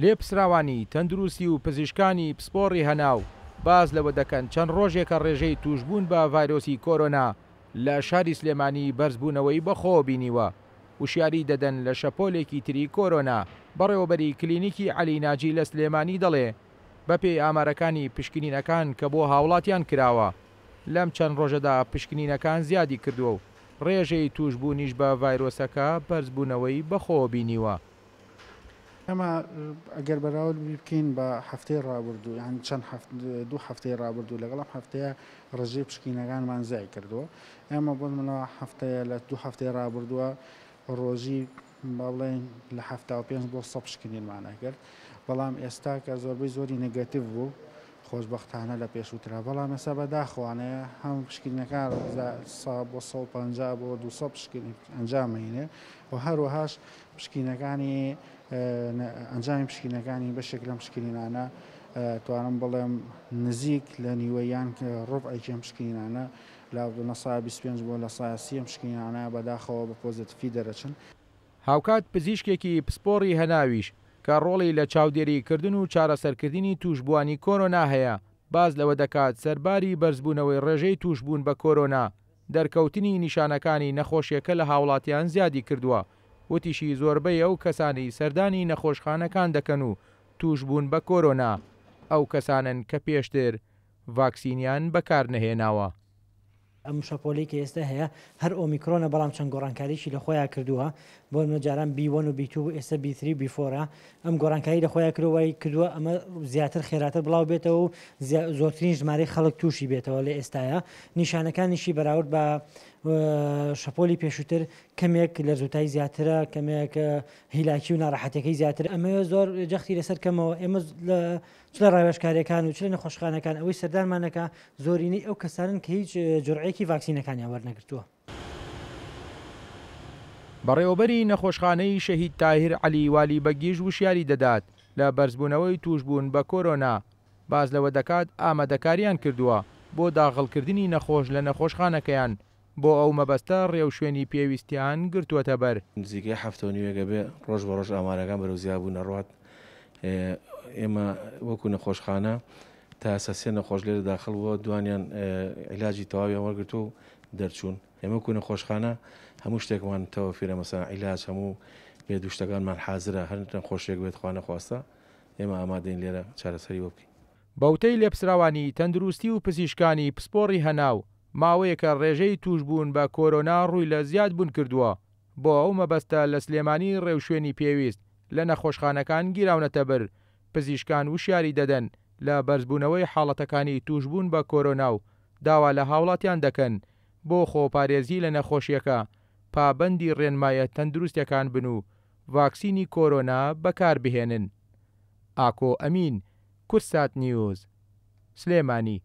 لێپسراوانی تەندروستی و پزیشکانی پسپۆڕی هەناو باس لەوە دەکەن چەند ڕۆژێکە ڕێژەی تووشبوون بە ڤایرۆسی کۆرۆنا لە شاری سلێمانی بەرزبوونەوەی بەخۆوە بینیوە، وشیاری دەدەن لە شەپۆلێکی تری کۆرۆنا. بەڕێوەبەری کلینیکی عەلی ناجی لە سلێمانی دەڵێ، بەپێی ئامارەکانی پشکنینەکان کە بۆ هاوڵاتیان کراوە، لەم چەند ڕۆژەدا پشکنینەکان زیادی کردووە و ڕێژەی تووشبوونیش بە ڤایرۆسەکە بەرزبوونەوەی بەخۆوە بینیوە. ئێمە ئەگەر بەراورد بکەین بە هەفتەی ڕابردوو یان چەند دوو هەفتەی ڕابردوو لەگەڵ ئەم هەفتەیە ڕێژەی پشکینەکانمان زیای کردووە. ئێمە بۆ نمونە هەفتەیە لە دوو هەفتەی ڕابردووە ڕۆژی با بڵێین لە 75 بۆ 100 پشکنینمان ئەکرد، بەڵام ئێستا کە زۆربەی زۆری نێگەتیڤ بوو خۆشبەختانە لە پێشووترا، بەڵام ئێستا بەداخەوانەیە هەم پشکنینەکان بۆ 150 بۆ 200 پشکنین ئەنجام هێنێ و هەروەهاش پشکینەکانی ئەنجامی پشکینەکانی بەشێک لەم پشکنینانە توانم بڵێم نزیک لە نیوە یان ڕوبعێکی ئەم پشکنینانە لە 25% بۆ 30% ئەم پشکنینانە بەداخەوە بە پۆزەتیفی دەرەچن. هاوکات پزیشکێکی پسپۆڕی هەناویش کە ڕۆڵی لە چاودێریکردن و چارەسەرکردنی تووشبووانی کۆرۆنا هەیە، باس لەوە دەکات سەرباری بەرزبوونەوەی ڕێژەی تووشبوون بە کۆرۆنا، دەرکەوتنی نیشانەکانی نەخۆشیەکە لە هاوڵاتیان زیادی کردووە، وتیشی زۆربەی ئەو کەسانەی سەردانی نەخۆشخانەکان دەکەن و تووشبوون بە کۆرۆنا، ئەو کەسانەن کە پێشتر ڤاکسینیان بەکارنەهێناوە. ئەم شەپۆلەی کە ئێستا هەیە هەر ئۆمیکرۆنە بەڵام چەند گۆڕانکاریی لە خۆیا کردووە، بۆ نمونە جاران بی وەن و بی تو بوو ئێستا بی تری و بی فۆرە، ئەم گۆڕانکاری لە خۆیا کردووە وای کردووە ئەمە زیاتر خێراتر بڵاو بێتەوە و زۆرترین ژمارەی خەڵک تووشی بێتەوە لە ئێستایا، نیشانەکانیشی بەراورد بە شەپۆلی پێشووتر کەمێک لەرزوتایی زیاترە، کەمێک هیلاکی و ناڕەحەتیەکەی زیاترە، ئەمەوێ زۆر جەختی لەسەر کەمەوە ئێمە لە چ لە ڕاوێژکاریەکان و چ لە نەخۆشخانەکان ئەوەی سەردانمان دەکا زۆرینەی ئەو کەسانەن کە هیچ جورعەیەکی ڤاکسینەکانیان وەرنەگرتووە. بەڕێوەبەری نەخۆشخانەی شەهید تاهیر عەلی والی بەگیش وشیاری دەدات لە بەرزبوونەوەی تووشبوون بە کۆرۆنا، باس لەوە دەکات ئامادەکاریان کردووە بۆ داغڵکردنی نەخۆش لە نەخۆشخانەکەیان بۆ ئەو مەبەستە ڕێوشوێنی پێویستیان گرتووەتەبەر. نزیکەی هەفتە و نیوێک ئەبێ ڕۆژ بە ڕۆژ ئامارەکان بەرەو زیابوون ئەڕوات. ئێمە وەکو نەخۆشخانە تا ئێستا سێ نەخۆش لێرە داخل بووە، دوانیان عیلاجی تەواویان وەرگرتووە و دەرچوون. ئێمە وەکو نەخۆشخانە هەموو شتێکمان تەوەفیرە، مەسەلەن عیلاج هەموو بێدوشتەکانمان حازرە، هەر نەخۆشێک بێت خوا نەخواستە ئێمە ئامادەین لێرە چارەسەری بۆ بکەین. بەوتەی لێپسراوانی تەندروستی و پزیشکانی پسپۆڕی هەناو، ماوەیەکە ڕێژەی تووشبوون بە کۆرۆنا ڕووی لە زیادبوون کردووە، بۆ ئەو مەبەستە لە سلێمانی ڕێوشوێنی پێویست لە نەخۆشخانەکان گیراونەتەبر، پزیشکان وشیاری دەدەن لە بەرزبوونەوەی حاڵەتەکانی تووشبوون بە کۆرۆنا و داوا لە هاوڵاتیان دەکەن بۆ خۆپارێزی لە نەخۆشییەکە پابەندی ڕێنمایە تەندروستیەکان بن و ڤاکسینی کۆرۆنا بەکاربهێنن. ئاکۆ ئەمین، کوردسات نیوز، سلێمانی.